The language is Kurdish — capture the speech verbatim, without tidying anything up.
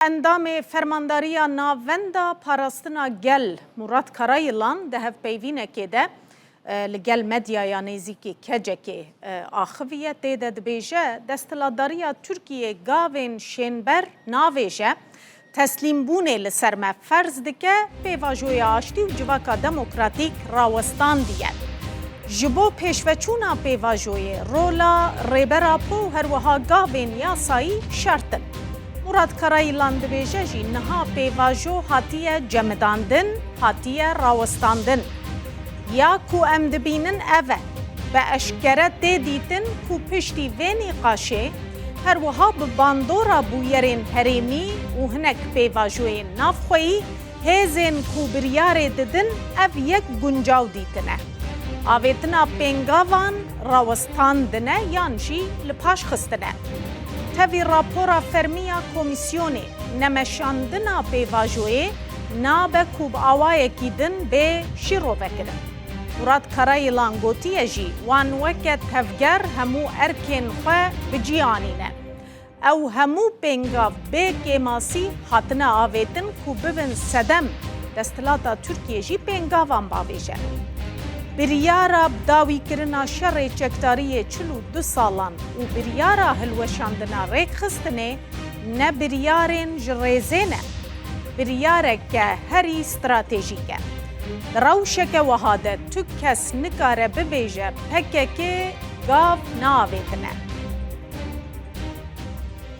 Endamê Fermandariya Navenda Parastina Gel Murat Karayilan di hevpeyvînekê de, e, li gel medyaya nêzîkî K C K'ê, e, axiviye. Tê de dibêje, desthilatdariya Tirkiyê gavên şênber navêje, teslîmbûnê li ser me ferz dike, pêvajoya aştî û civaka demokratîk rawestandiye. Ji bo pêşveçûna pêvajoyê, rola Rêber Apo û her wiha gavên yasayî şert in. Murat Karayilan dibêje jî niha pêvajo hatiye cemidandin, hatiye rawestandin. Ya ku em dibînin ev e. Bi eşkere tê dîtin ku piştî vê nîqaşê, her wiha bi bandora bûyerên herêmî û hinek pêvajoyên navxweyî, hêzên ku biryarê didin ev yek guncaw dîtine. Avêtina pêngavan rawestandine yan jî li paş xistine. Tevî rapora fermî ya komîsyonê, nemeşandina pêvajoyê nabe ku bi awayekî din bê şîrovekirin. Murat Karayilan gotiye jî, wan weke tevger hemû erkên xwe bi cî anîne. Ew hemû pêngav bê kêmasî hatine avêtin ku bibin sedem, desthilata Tirkiyê jî pêngavan bavêje. Biryara dawîkirina şerê çekdariyê çil û du salan û biryara hilweşandina rêkxistinê ne biryarên ji rêzê ne, biryareke herî stratejîk e. Di rewşeke wiha de tu kes nikare bibêje P K K gav naavêtine.